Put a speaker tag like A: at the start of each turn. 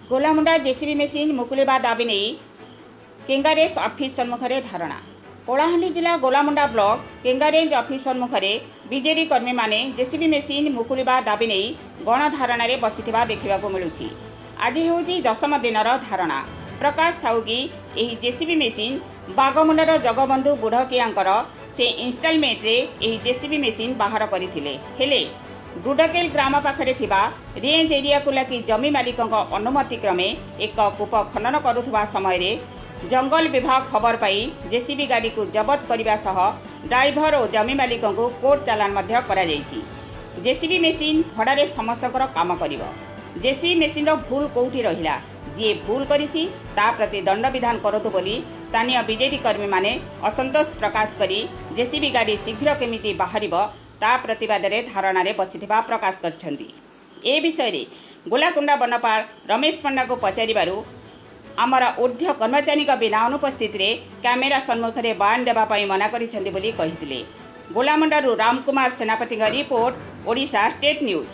A: Golamunda JCB machine ମୁକୁଳିବା ଦାବି ନେଇ କେଙ୍ଗାରେସ୍ ଅଫିସ ସମ୍ମୁଖରେ ଧାରଣା। କଳାହାଣ୍ଡି ଜିଲ୍ଲା ଗୋଲାମୁଣ୍ଡା ବ୍ଲକ କେଙ୍ଗାରେଞ୍ଜ ଅଫିସ ସମ୍ମୁଖରେ ବିଜେଡି କର୍ମୀମାନେ ଜେସିବି ମେସିନ୍ ମୁକୁଳିବା ଦାବି ନେଇ ଗଣଧାରଣାରେ ବସିଥିବା ଦେଖିବାକୁ ମିଳୁଛି। ଆଜି ହେଉଛି ଦଶମ ଦିନର ଧାରଣା। ପ୍ରକାଶ ଥାଉକି, ଏହି ଜେସିବି ମେସିନ୍ ବାଗମୁଣ୍ଡାର ଜଗବନ୍ଧୁ ବୁଢ଼କିଆଙ୍କର। ସେ ଇନଷ୍ଟଲମେଣ୍ଟରେ ଏହି ଜେସିବି ମେସିନ୍ ବାହାର କରିଥିଲେ। ହେଲେ ଗୁଡକେଲ ଗ୍ରାମ ପାଖରେ ଥିବା ରେଞ୍ଜ ଏରିଆକୁ ଲାଗି ଜମି ମାଲିକଙ୍କ ଅନୁମତି କ୍ରମେ ଏକ କୂପ ଖନନ କରୁଥିବା ସମୟରେ ଜଙ୍ଗଲ ବିଭାଗ ଖବର ପାଇ ଜେସିବି ଗାଡ଼ିକୁ ଜବତ କରିବା ସହ ଡ୍ରାଇଭର ଓ ଜମି ମାଲିକଙ୍କୁ କୋର୍ଟ ଚାଲାଣ ମଧ୍ୟ କରାଯାଇଛି। ଜେସିବି ମେସିନ୍ ଭଡ଼ାରେ ସମସ୍ତଙ୍କର କାମ କରିବ। ଜେସିବି ମେସିନ୍ର ଭୁଲ କେଉଁଠି ରହିଲା? ଯିଏ ଭୁଲ କରିଛି ତା ପ୍ରତି ଦଣ୍ଡବିଧାନ କରନ୍ତୁ ବୋଲି ସ୍ଥାନୀୟ ବିଜେଡି କର୍ମୀମାନେ ଅସନ୍ତୋଷ ପ୍ରକାଶ କରି ଜେସିବି ଗାଡ଼ି ଶୀଘ୍ର କେମିତି ବାହାରିବ ତା ପ୍ରତିବାଦରେ ଧାରଣାରେ ବସିଥିବା ପ୍ରକାଶ କରିଛନ୍ତି। ଏ ବିଷୟରେ ଗୋଲାକୁଣ୍ଡା ବନପାଳ ରମେଶ ପଣ୍ଡାଙ୍କୁ ପଚାରିବାରୁ ଆମର ଊର୍ଦ୍ଧ୍ୱ କର୍ମଚାରୀଙ୍କ ବିନା ଅନୁପସ୍ଥିତିରେ କ୍ୟାମେରା ସମ୍ମୁଖରେ ବୟାନ ଦେବା ପାଇଁ ମନା କରିଛନ୍ତି ବୋଲି କହିଥିଲେ। ଗୋଲାମୁଣ୍ଡାରୁ ରାମକୁମାର ସେନାପତିଙ୍କ ରିପୋର୍ଟ, ଓଡ଼ିଶା ଷ୍ଟେଟ୍ ନ୍ୟୁଜ୍।